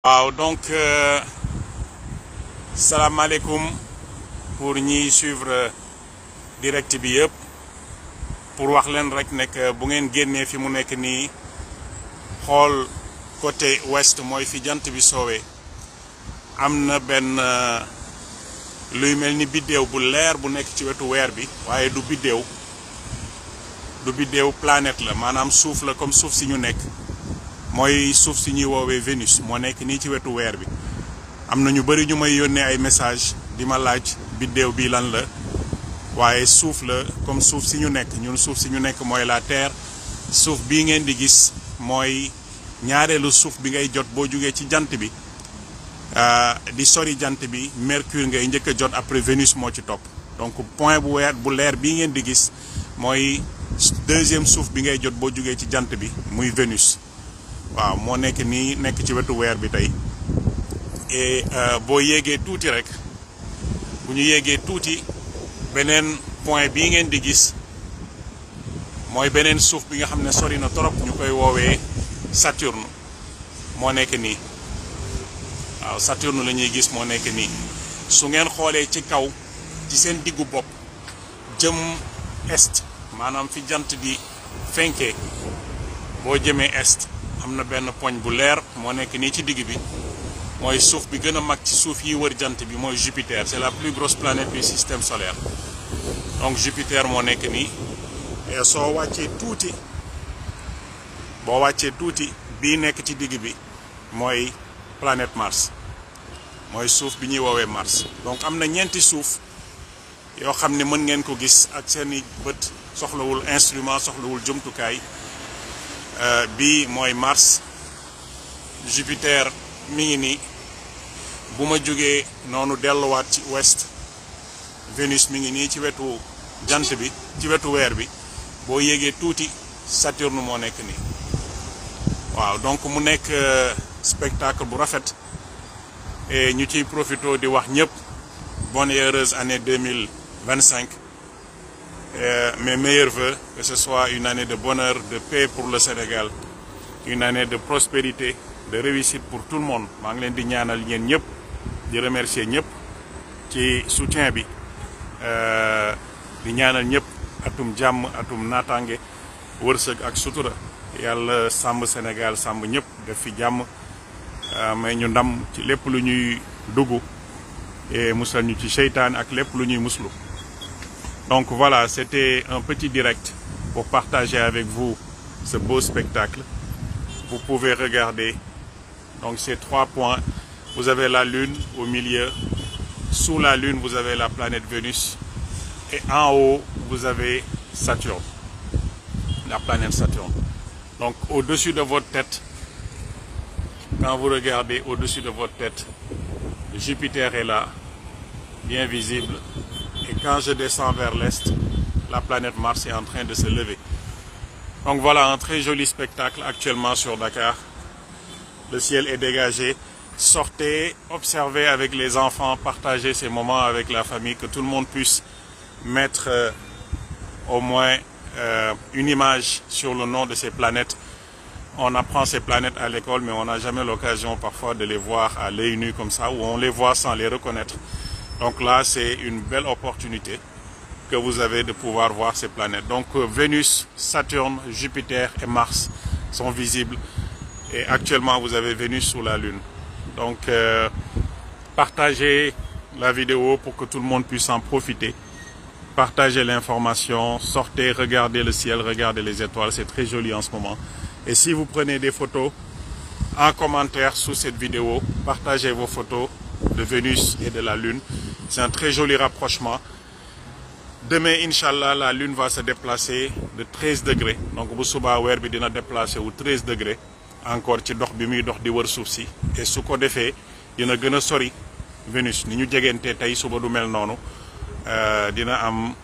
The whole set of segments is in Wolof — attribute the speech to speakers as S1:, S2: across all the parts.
S1: waaw donc salaamaaleykum pour ñiy suivre direct bi yëpp pour wax leen rek nekk bu ngeen génnee fi mu nekk nii xool côté ouest mooy fi jant bi soowee am na benn luy mel ni biddéew bu leer bu nekk ci wetu weer bi waaye du biddéew planète la maanaam suuf la comme suuf si ñu nekk mooy suuf si ñuy woowee Vénus moo nekk nii ci wetu weer bi am na ñu bari ñu may yónnee ay message di ma laaj biddéew bi lan la waaye suuf la comme suuf si ñu nekk ñun suuf si ñu nekk mooy la terre suuf bii ngeen di gis mooy ñaareelu suuf bi ngay jot boo jugee ci jant bi di sori jant bi Mercure ngay njëkk a jot après Vénus moo ci topp donc point bu leer bii ngeen di gis mooy deuxième suuf bi ngay jot boo jugee ci jant bi muy Vénus waaw moo nekk nii nekk ci wetu weer bi tey et boo yéegee tuuti rek bu ñu yéegee tuuti beneen point bii ngeen di gis mooy beneen suuf bi nga xam ne sori na trop ñu koy woowee Saturne moo nekk nii waaw Saturne la ñuy gis moo nekk nii su ngeen xoolee ci kaw ci seen diggu bopp jëm est maanaam fi jant di fenkee boo jëmee est am na benn poñ bu leer moo nekk nii ci digg bi mooy suuf bi gën a mag ci suuf yi wër jant bi mooy Jupiter c'est la plus grosse planète du système solaire donc Jupiter moo nekk nii et soo wàccee tuuti bii nekk ci digg bi mooy planète Mars mooy suuf bi ñuy woowee Mars donc am na ñeenti suuf yoo xam ne mën ngeen ko gis ak seeni bët soxlawul instrument soxlawul jumtukaay bii mooy Mars Jupiter mi ngi nii bu ma jógee noonu delluwaat ci ouest Vénus mi ngi nii ci wetu jant bi ci wetu weer bi boo yéegee tuuti Saturne moo nekk nii waaw donc mu nekk spectacle bu rafet et ñu ciy profité di wax ñëpp bonne et heureuse année 2025 mes meilleurs vœux, que ce soit une année de bonheur, de paix pour le Sénégal, une année de prospérité, de réussite pour tout le monde. maa ngi leen di ñaanal yéen ñëpp di remercier ñëpp ci soutien bi di ñaanal ñëpp atum jàmm atum naataange wërsëg ak sutura yàlla sàmm Sénégal sàmm ñëpp def fi jàmm may ñu ndam ci lépp lu ñuy dugg et musal ñu ci seytaan ak lépp lu ñuy muslu. Donc voilà, c'était un petit direct pour partager avec vous ce beau spectacle. Vous pouvez regarder donc ces 3 points. Vous avez la Lune au milieu. Sous la Lune, vous avez la planète Vénus. Et en haut, vous avez Saturne, la planète Saturne. Donc au-dessus de votre tête, quand vous regardez au-dessus de votre tête, Jupiter est là, bien visible. Et quand je descends vers l'est, la planète Mars est en train de se lever. Donc voilà un très joli spectacle actuellement sur Dakar. Le ciel est dégagé. Sortez, observez avec les enfants, partagez ces moments avec la famille, que tout le monde puisse mettre au moins une image sur le nom de ces planètes. On apprend ces planètes à l'école, mais on n'a jamais l'occasion parfois de les voir à l'œil nu comme ça, ou on les voit sans les reconnaître. Donc là, c'est une belle opportunité que vous avez de pouvoir voir ces planètes. Donc Vénus, Saturne, Jupiter et Mars sont visibles. Et actuellement, vous avez Vénus sous la Lune. Donc partagez la vidéo pour que tout le monde puisse en profiter. Partagez l'information, sortez, regardez le ciel, regardez les étoiles. C'est très joli en ce moment. Et si vous prenez des photos, en commentaire sous cette vidéo, partagez vos photos de Vénus et de la Lune. C'est un très joli rapprochement. Demain, Inch'Allah, la Lune va se déplacer de 13 degrés. Donc, bu subaa weer bi dina déplacer wu 13 degrés. Encore ci dox bi muy dox di wër suuf si. Et su ko defee dina gën a sori Vénus ni ñu jegante tey suba du mel noonu dina am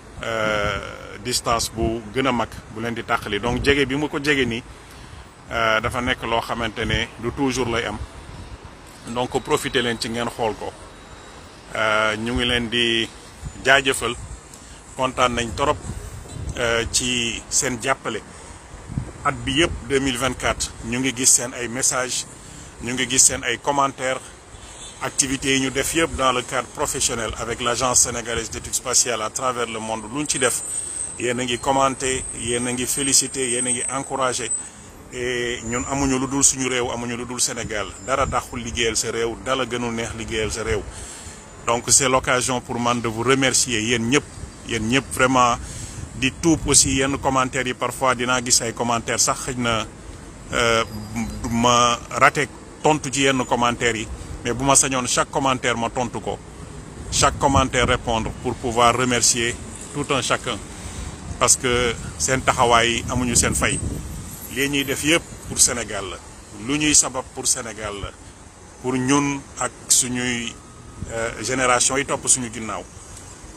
S1: distance bu gën a mag bu leen di tàqali. Donc jege bi mu ko jege nii dafa nekk loo xamante ne du toujours lay am. Donc profiter leen ci ngeen xool ko ñu ngi leen di jaajëfal kontaan nañ torop ci seen jàppale at bi yëpp 2024 ñu ngi gis seen ay message ñu ngi gis seen ay commentaires activités yi ñu def yëpp dans le cadre professionnel avec l'agence sénégalaise d'études spatiales à travers le monde lu ñu ci def yéen a ngi commenté yéen a ngi félicité yéen a ngi encouragé et ñun amuñu lu dul suñu réew amuñu lu dul Sénégal dara taxul liggéeyal sa réew dala gënul neex liggéeyal sa réew donc c'est l'occasion pour man de vous remercier yéen ñëpp vraiment di tuub aussi yenn commentaires yi parfois dinaa gis ay commentaires sax xëy na ma raté tontu ci yenn commentaires yi mais bu ma sañoon chaque commentaire ma tontu ko chaque commentaire répondre pour pouvoir remercier tout un chacun parce que seen taxawaay amuñu seen fay lii ñuy def yëpp pour Sénégal la lu ñuy sabab pour Sénégal la pour ñun ak suñuy génération yi topp suñu ginnaaw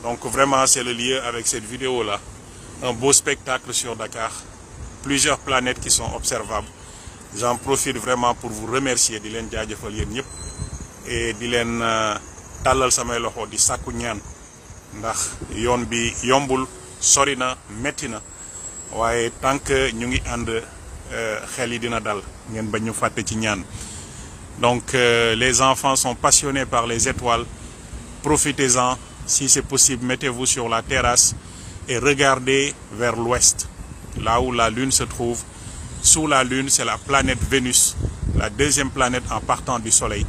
S1: donc vraiment c'est le lieu avec cette vidéo là un beau spectacle sur Dakar plusieurs planètes qui sont observables j'en profite vraiment pour vous remercier di leen jaajëfal yéen ñëpp et di leen tàllal samay loxo di sàkku ñaan ndax yoon bi yombul sori na metti na waaye tant que ñu ngi ànd xel yi dina dal ngeen bañ ñu fàtte ci ñaan donc les enfants sont passionnés par les étoiles profitez-en si c'est possible mettez-vous sur la terrasse et regardez vers l'ouest là où la lune se trouve sous la lune c'est la planète Vénus la deuxième planète en partant du soleil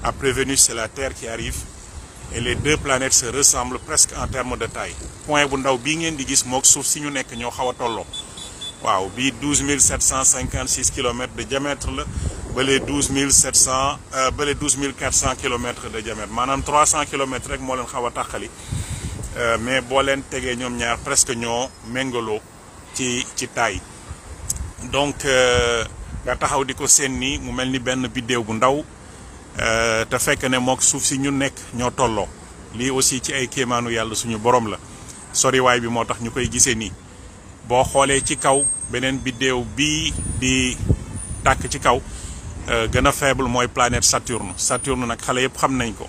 S1: après Vénus c'est la Terre qui arrive et les deux planètes se ressemblent presque en termes de taille point bu ndaw bii ngeen di gis mook suuf si ñu nekk ñoo xaw a tolloo waaw bii 12 756 kilomètres de diamètre la bële 12 400 kilomètres de diamètre maanaam 300 kilomètres rek moo leen xaw a tàqali mais boo leen tegee ñoom ñaar presque ñoo méngaloo ci taille donc nga taxaw di ko seen nii mu mel ni benn biddéew bu ndaw te fekk ne mook suuf si ñu nekk ñoo tolloo lii aussi ci ay kéemaanu yàlla suñu borom la soriwaay bi moo tax ñu koy gisee nii boo xoolee ci kaw beneen biddéew bii di tàkk ci kaw gën a faible mooy planète Saturne nag xale yëpp xam nañ ko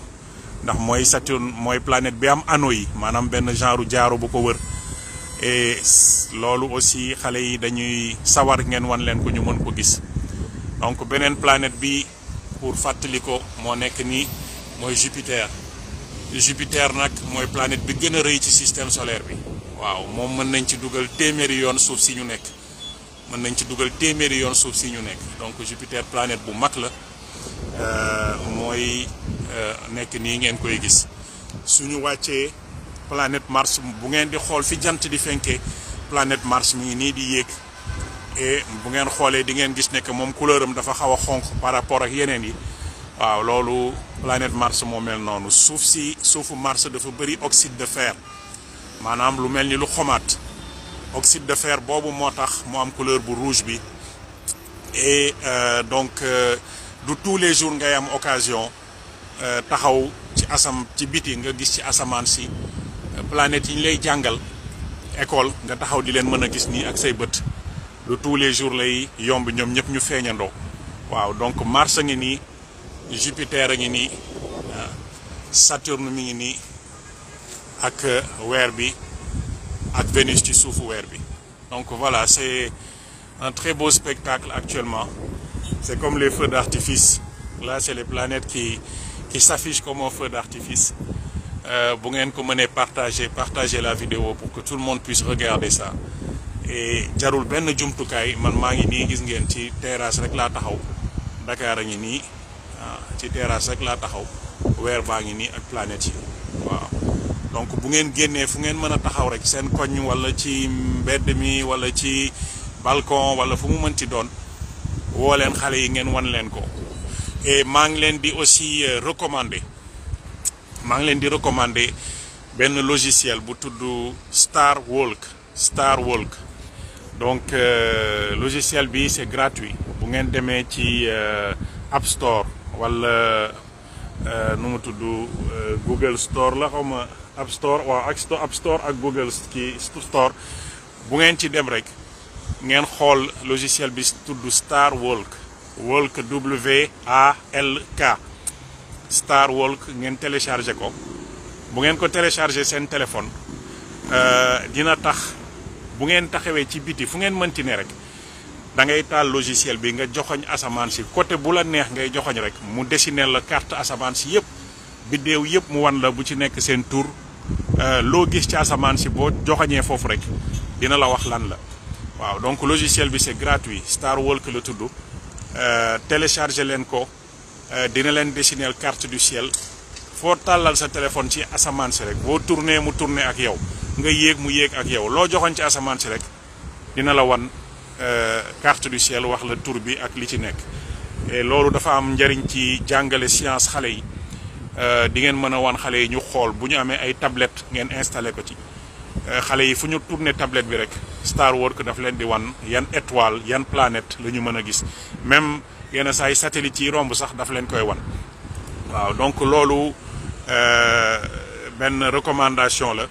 S1: ndax mooy Saturne mooy planète bi am anneau yi maanaam benn genre jaaro bu ko wër et loolu aussi xale yi dañuy sawar ngeen wan leen ko ñu mën ko gis donc beneen planète bi pour fàttali ko moo nekk nii mooy Jupiter nag mooy planète bi gën a rëy ci système solaire bi waaw moom mën nañ ci dugal téeméeri yoon suuf si ñu nekk donc Jupiter planète bu mag la mooy nekk nii ngeen koy gis suñu wàccee planète Mars bu ngeen di xool fi jant di fenkee planète Mars mi ngi nii di yéeg et bu ngeen xoolee di ngeen gis ne que moom couleur am dafa xaw a xonq par rapport ak yeneen yi waaw loolu planète Mars moo mel noonu suufu Mars dafa bëri oxyde de fer maanaam lu mel ni lu xomaat oxyde de fer boobu moo tax mu am couleur bu rouge bi et donc du tous les jours ngay am occasion taxaw ci biti nga gis ci asamaan si planètes yi ñu lay jàngal école nga taxaw di leen mën a gis nii ak say bët du tous les jours lay yomb ñoom ñëpp ñu feeñandoo waaw donc Mars a ngi nii Jupiter a ngi nii Saturne mi ngi nii ak weer bi ak Vénus ci suufu weer bi donc voilà c'est un très beau spectacle actuellement c'est comme les feux d'artifice là c'est les planètes qui s'affichent comme un feu d'artifice bu ngeen ko mënee partager la vidéo pour que tout le monde puisse regarder ça et jarul benn jumtukaay man maa ngi nii gis ngeen ci terrasse rek laa taxaw Dakar a ngi nii ci terrasse rek laa taxaw weer baa ngi nii ak planètes yi waaw donc bu ngeen génnee fu ngeen mën a taxaw rek seen koñ wala ci mbedd mi wala ci balcon wala fu mu mën ci doon woo leen xale yi ngeen wan leen ko et maa ngi leen di aussi recommander benn logiciel bu tudd Star Walk donc logiciel bi c'est gratuit bu ngeen demee ci App Store wala nu mu tudd Google Store la xaw ma App Store waaw ak App Store ak Google Store bu ngeen ci dem rek ngeen xool logiciel bi tudd Star Walk WALK Star Walk ngeen téléchargé ko bu ngeen ko téléchargé seen téléphone dina tax bu ngeen taxawee ci biti fu ngeen mënti ne rek da ngay taal logiciel bi nga joxoñ asamaan si côté bu la neex ngay joxoñ rek mu dessiner la carte asamaan si yëpp biddéew yëpp mu wan la bu ci nekk seen tur loo gis ci asamaan si boo joxoñee foofu rek dina la wax lan la waaw donc logiciel bi c'est gratuit Starwalk la tudd télécharger leen ko dina leen dessiner carte du ciel foo tàllal sa téléphone ci asamaan si rek boo tourné mu tourné ak yow nga yéeg mu yéeg ak yow loo joxoñ ci asamaan si rek dina la wan carte du ciel wax la tur bi ak li ci nekk et loolu dafa am njariñ ci jàngale science xale yi di ngeen mën a wan xale yi ñu xool bu ñu amee ay tablette ngeen installé ko ci xale yi fu ñu tourné tablette bi rek Starwalk daf leen di wan yan étoile yan planète la ñu mën a gis même yenn saa yi satellite yi romb sax daf leen koy wan waaw donc loolu benn recommandation la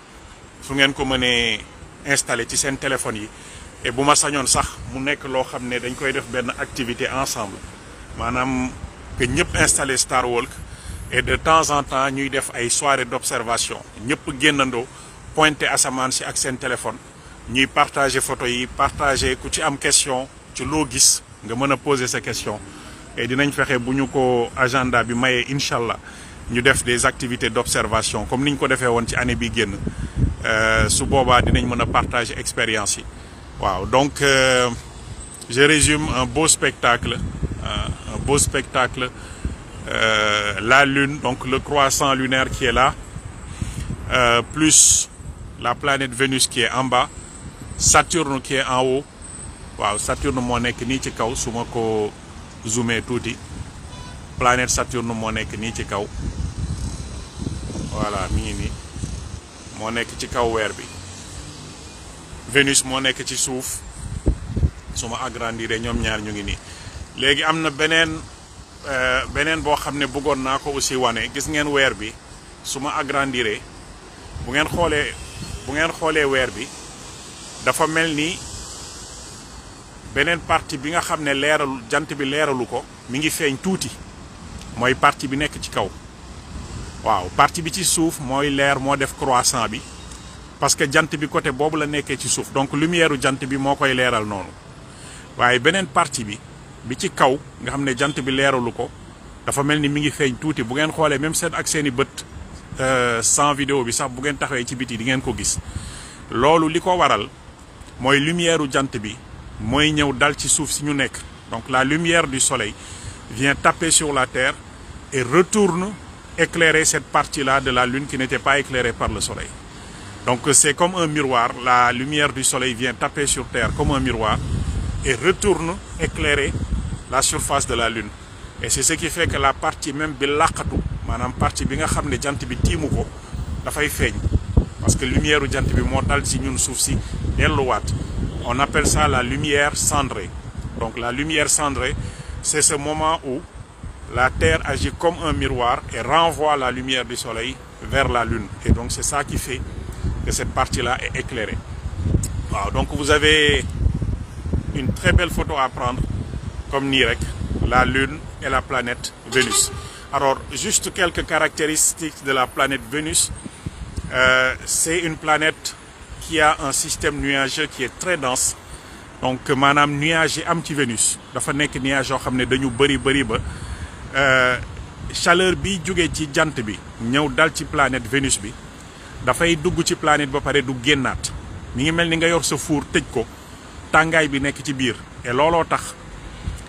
S1: su ngeen ko mënee installé ci seen téléphone yi et bu ma sañoon sax mu nekk loo xam ne dañ koy def benn activité ensemble maanaam que ñëpp installé Starwalk et de temps en temps ñuy def ay soirée d'observation ñëpp génnandoo pointé asamaan si ak seen téléphone ñuy partager photo yi partager ku ci am question ci loo gis nga mën a poser sa question et dinañ fexe bu ñu ko agenda bi mayee incha allah ñu def des activités d'observation comme ni ñu ko defee woon ci année bi génn su boobaa dinañ mën a partager expérience yi waaw donc je résume un beau spectacle la lune donc le croissant lunaire qui est là plus la planète Vénus qui est en bas Saturne qui est en haut waaw Saturne moo nekk nii ci kaw su ma ko zoomé tuuti planète Saturne moo nekk nii ci kaw voilà mi ngi nii moo nekk ci kaw weer bi Vénus moo nekk ci suuf su ma agrandir ñoom ñaar ñu ngi nii léegi am na beneen boo xam ne bëggoon naa ko aussi wane gis ngeen weer bi su ma agrandir bu ngeen xoolee weer bi dafa mel ni beneen partie bi nga xam ne leeralu jant bi leeralu ko mi ngi feeñ tuuti mooy partie bi nekk ci kaw waaw partie bi ci suuf mooy leer moo def croissant bi parce que jant bi côté boobu la nekkee ci suuf donc lumière jant bi moo koy leeral noonu waaye beneen partie bi ci kaw nga xam ne jant bi leeralu ko dafa mel ni mi ngi feeñ tuuti bu ngeen xoolee même seen ak seeni bët sans vidéo bi sax bu ngeen taxawee ci biti di ngeen ko gis loolu li ko waral mooy lumière jant bi mooy ñëw dal ci suuf si ñu nekk donc la lumière du soleil vient taper sur la terre et retourne éclairer cette partie-là de la lune qui n'était pas éclairée par le soleil donc c'est comme un miroir la lumière du soleil vient taper sur terre comme un miroir et retourne éclairer la surface de la lune et c'est ce qui fait que la partie même bi làqatu maanaam partie bi nga xam ne jant bi tiimu ko dafay feeñ parce que lumière jant bi moo dal ci ñun suuf si delluwaat on appelle ça la lumière cendrée donc la lumière cendrée c'est ce moment où la terre agit comme un miroir et renvoie la lumière du soleil vers la lune et donc c'est ça qui fait que cette partie-là est éclairée waaw donc vous avez une très belle photo à prendre comme nii rek la lune et la planète Vénus alors juste quelques caractéristiques de la planète Vénus c'est une planète qui a un système nuageux qui est très dense donc maanaam nuages yi am ci Vénus dafa nekk nuage yoo xam ne dañu bëri ba chaleur bi jóge ci jant bi ñëw dal ci planète Vénus bi dafay dugg ci planète ba pare du génnaat mi ngi mel ni nga yor sa four tëj ko tàngaay bi nekk ci biir et looloo tax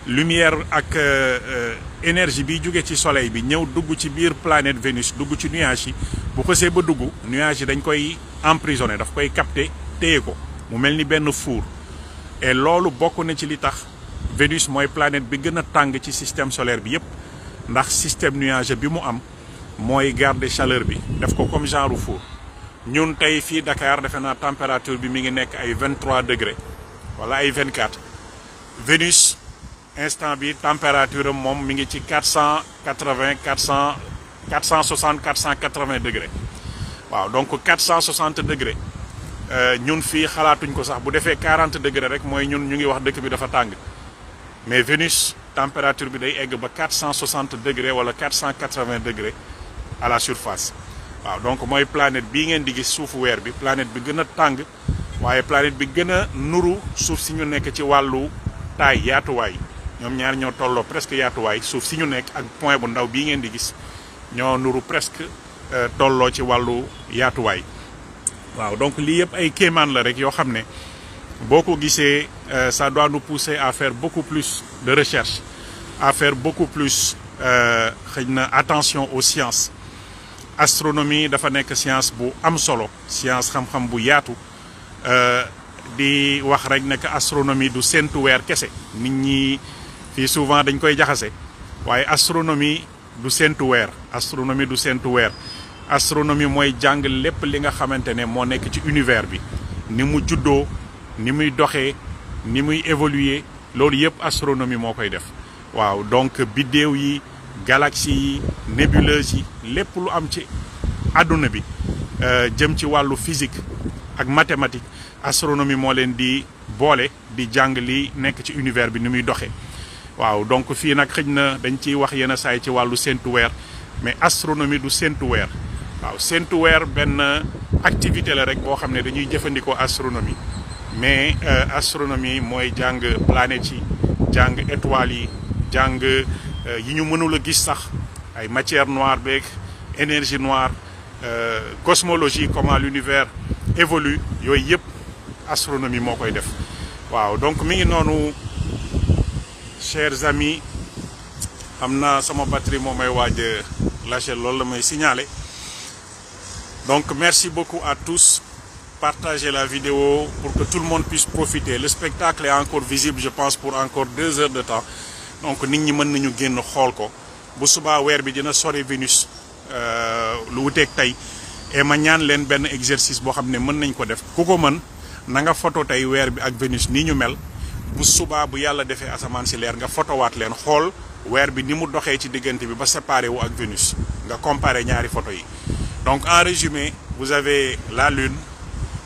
S1: lumière ak énergie bi jóge ci soleil bi ñëw dugg ci biir planète Vénus dugg ci nuage yi bu xësee ba dugg nuage yi dañ koy emprisonné daf koy capter téye ko mu mel ni benn four et loolu bokk na ci li tax Vénus mooy planète bi gën a tàng ci système solaire bi yépp ndax système nuageux bi mu am mooy garder chaleur bi def ko comme genre four ñun tey fii Dakar defe naa température bi mi ngi nekk ay 23 degrés wala ay 24 Vénus instant bi température am moom mi ngi ci 480 degrés waaw donc 460 degrés ñun fii xalaatuñ ko sax bu defee 40 degrés rek mooy ñun ñu ngi wax dëkk bi dafa tàng mais Vénus température bi day egg ba 460 degrés wala 480 degrés à la surface waaw donc mooy planète bii ngeen di gis suufu weer bi planète bi gën a tàng waaye planète bi gën a nuru suuf si ñu nekk ci wàllu taille yaatuwaay ñoom ñaar ñoo tolloo presque yaatuwaay suuf si ñu nekk ak point bu ndaw bii ngeen di gis ñoo nuru presque tolloo ci wàllu yaatuwaay. waaw donc lii yëpp ay kéemaan la rek yoo xam ne boo ko gisee ça doit nous pousser à faire beaucoup plus de recherche, à faire beaucoup plus xëy na attention aux sciences. Astronomie dafa nekk science bu am solo, science xam-xam bu yaatu. Di wax rek ne que astronomie du séntu weer kese nit ñi fii souvent dañ koy jaxase waaye astronomie du séntu weer. Astronomie du séntu weer. Astronomie mooy jàng lépp li nga xamante ne moo nekk ci univers bi, ni mu juddoo, ni muy doxee, ni muy évoluer, loolu yëpp astronomie moo koy def. waaw donc biddéew yi, galaxies yi, nébuleuses yi, lépp lu am ci àdduna bi jëm ci wàllu physique ak mathématique, astronomie moo leen di boole di jàng li nekk ci univers bi ni muy doxee. waaw donc fii nag xëj na dañ ciy wax yenn saay ci wàllu séntu weer, mais astronomie du séntu weer. waaw séntu weer benn activité la rek boo xam ne dañuy jëfandikoo astronomie, mais astronomie mooy jàng planètes yi, jàng étoiles yi, jàng yi ñu mënul a gis sax, ay matière noire beeg énergie noire, cosmologie, comment l'univers évolue, yooyu yëpp astronomie moo koy def. waaw donc mi ngi noonu chers amis, xam naa sama batterie moo may waaj lâcher, loolu la may signaler. Donc merci beaucoup à tous. Partagez la vidéo pour que tout le monde puisse profiter. Le spectacle est encore visible, je pense, pour encore 2 heures de temps. Donc nit ñi mën nañu génn xool ko. Bu subaa weer bi dina sori Vénus lu wuteeg tey. Et ma ñaan leen benn exercice boo xam ne mën nañ ko def. ku ko mën na nga photo tey weer bi ak Vénus nii ñu mel. Bu subaa bu yàlla defee asamaan si leer nga photowaat leen xool weer bi ni mu doxee ci diggante bi ba séparé wu ak Vénus. nga comparer ñaari photo yi. Donc en résumé, vous avez la Lune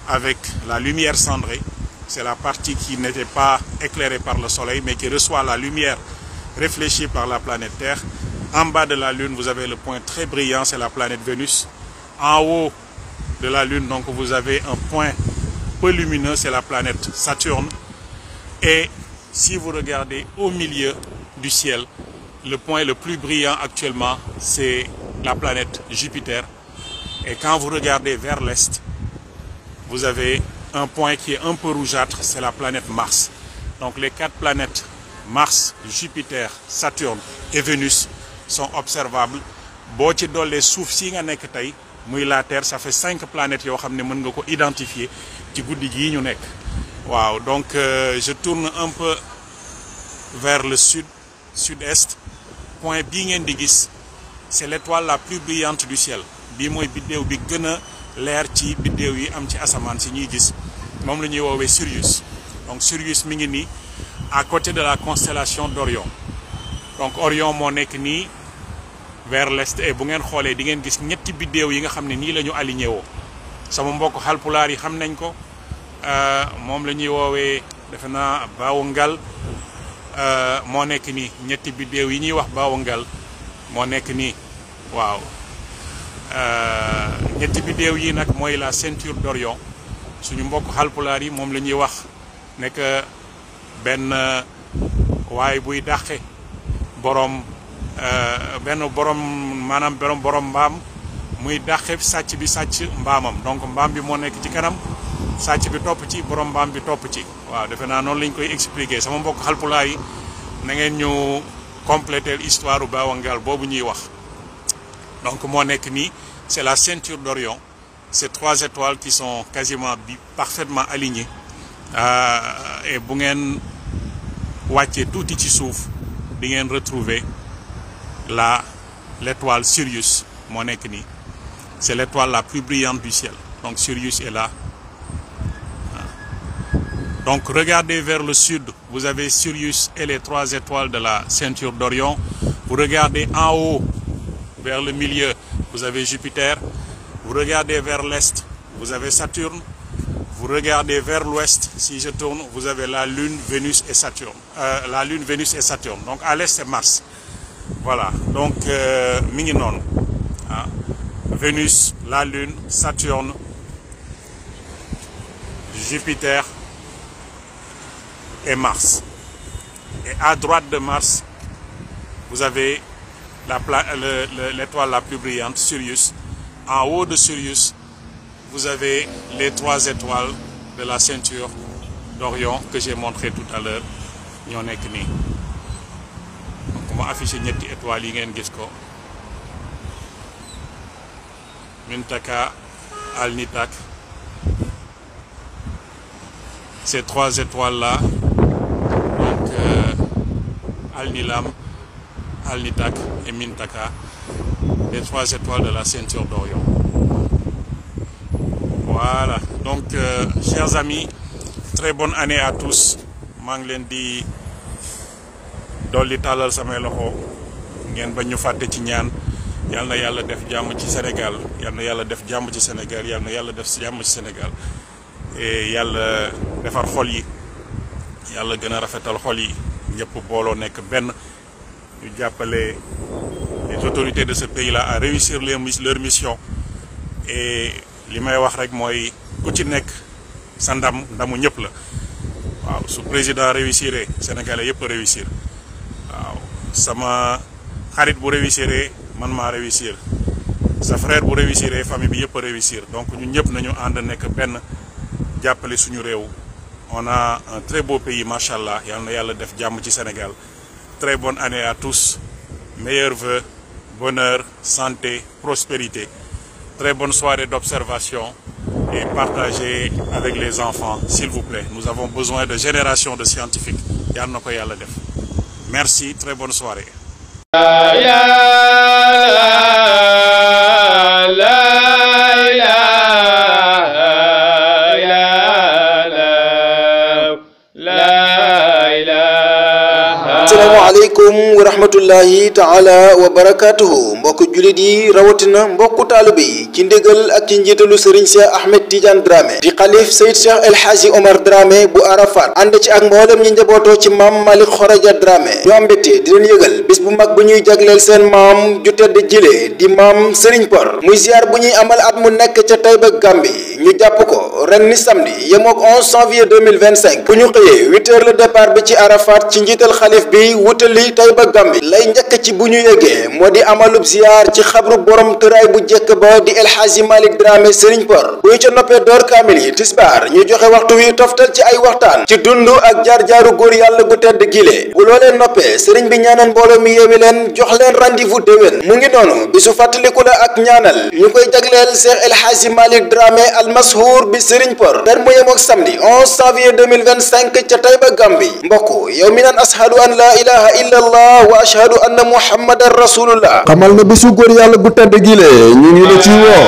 S1: avec la lumière cendrée. C'est la partie qui n'était pas éclairée par le Soleil, mais qui reçoit la lumière réfléchie par la planète Terre. En bas de la Lune, vous avez le point très brillant, c'est la planète Vénus. En haut de la Lune, donc, vous avez un point peu lumineux, c'est la planète Saturne. Et si vous regardez au milieu du ciel, le point le plus brillant actuellement, c'est la planète Jupiter. Et quand vous regardez vers l'est, vous avez un point qui est un peu rougeâtre, c'est la planète Mars. Donc les 4 planètes, Mars, Jupiter, Saturne et Vénus, sont observables. boo ci dollee suuf si nga nekk tey muy la Terre, ça fait 5 planètes yoo xam ne mën nga ko identifier ci guddi gii ñu nekk. waaw donc je tourne un peu vers le sud-est. point bii ngeen di gis, c'est l'étoile la plus brillante du ciel. bii mooy biddéew bi gën a leer ci biddéew yi am ci asamaan si ñuy gis, moom la ñuy woowee Sirius. donc Sirius mi ngi nii à côté de la constellation d'Orion. donc Orion moo nekk nii vers l'est, et bu ngeen xoolee di ngeen gis ñetti biddéew yi nga xam ne nii la ñu aligné woo. sama mbokk Halpulaar yi xam nañ ko, moom la ñuy woowee defe naa Baawu-Ngal. moo nekk nii ñetti biddéew yi ñuy wax Baawu-Ngal moo nekk nii. waaw ñetti biddéew yi nag mooy la ceinture d'Orion. suñu mbokk Halpulaar yi moom la ñuy wax nekk benn waay buy dàqe borom benn borom maanaam borom mbaam muy dàqe sàcc bi sàcc mbaamam. donc mbaam bi moo nekk ci kanam, sàcc bi topp ci, borom mbaam bi topp ci. waaw defe naa noonu lañ koy expliquer. sama mbokk Halpulaar yi na ngeen ñu compléter l'histoire u Baawu-Ngal boobu ñuy wax. donc moo nekk nii, c'est la ceinture d'Orion. Ces 3 étoiles qui sont quasiment parfaitement alignées. Et bu ngeen wàccee tuuti ci suuf di ngeen retrouver l'étoile Sirius moo nekk nii. C'est l'étoile la plus brillante du ciel. Donc Sirius est là. Donc regardez vers le sud, vous avez Sirius et les 3 étoiles de la ceinture d'Orion. Vous regardez en haut, vers le milieu, vous avez Jupiter. Vous regardez vers l'est, vous avez Saturne. Vous regardez vers l'ouest, si je tourne, vous avez la Lune, Vénus et Saturne. La Lune, Vénus et Saturne. Donc à l'est, c'est Mars. Voilà. Donc mi ngi noonu. Vénus, la Lune, Saturne, Jupiter et Mars. Et à droite de Mars, vous avez l'étoile la plus brillante, Sirius. En haut de Sirius, vous avez les 3 étoiles de la ceinture d'Orion que j'ai montré tout à l'heure. ñoo nekk nii donc ma affiché ñetti étoiles yi ngeen gis ko Mintaka, Alnitak. Ces 3 étoiles-là, donc Alnilam, Alnitak et Mintaka, les 3 étoiles de la ceinture d'Orion. Voilà, donc chers amis, très bonne année à tous. maa ngi leen di dolli tàllal samay loxo ngeen bañ ñu fàtte ci ñaan yal na yàlla def jàmm ci Sénégal yal na yàlla def jàmm ci Sénégal yal na yàlla def jàmm ci Sénégal et yàlla defar xol yi yàlla gën a rafetal xol yi ñëpp booloo nekk benn ñu jàppale les autorités de ce pays-là à réussir leur mission et li may wax rek mooy ku ci nekk sa ndamu ñëpp la. waaw su président réussir sénégalais yëpp réussir waaw sama xarit bu réussir man maa réussir sa frère bu réussir famille bi yëpp réussir donc ñun ñëpp nañu ànd nekk benn jàppale suñu réew. On a un très beau pays machallah yal na yàlla def jàmm ci Sénégal. Très bonne année à tous, meilleurs vœux, bonheur, santé, prospérité. Très bonne soirée d'observation et partagez avec les enfants, s'il vous plaît. Nous avons besoin de générations de scientifiques. Yal na ko yàlla def. Merci, très bonne soirée.
S2: asalaamaaleykum wa rahmatullahi taala wa barakatuhu mbokk julit yi rawatina mbokku taalibe yi ci ndigal ak ci njiitalu Serigne Cheikh Ahmed Tidiane Dramé di xalif Seyd Cheikh El Hadji Omar Dramé bu Arafat ànd ci ak mboolem ñi njabootoo ci maam Malick Khoraja Dramé ñu am mbégte di leen yëgal bis bu mag bu ñuy jagleel seen maam ju tedd jile di maam Serigne Por muy ziar bu ñuy amal at mu nekk ca Taïba Gambie ñu jàpp ko ren ni samedi yemook 11 janvier 2025 bu ñu xëyee 8 heures le départ bi ci Arafat ci njiital xalif bi wutali Taïba Gambie lay njëkk ci bu ñu yëgee moo di amalub ziar ci xabru borom tëraay bu jëkk ba di El Hadji Malick Dramé Serigne Por bu ñu ca noppee door kaamil yi tisbaar ñu joxe waxtu wi toftal ci ay waxtaan ci dund ak jaar-jaaru góor yàlla gu tedd gile bu loolee noppee Serigne bi ñaanal mbooloo mi yeewi leen jox leen rendez-vous déwén mu ngi noonu bisu fàttaliku la ak ñaanal ñu koy jagleel Cheikh El Hadji Malick Dramé al Mashour bi Serigne Por ter mu yemook samedi 11 janvier 2025 ca Taïba Gambie mbokk yow mi naan ashhadu an la ilaha illa allah wa ashhadu anna muhammadan rasulullah xamal na bisu góor yàlla gu tedd gile ñu ngi la ci woo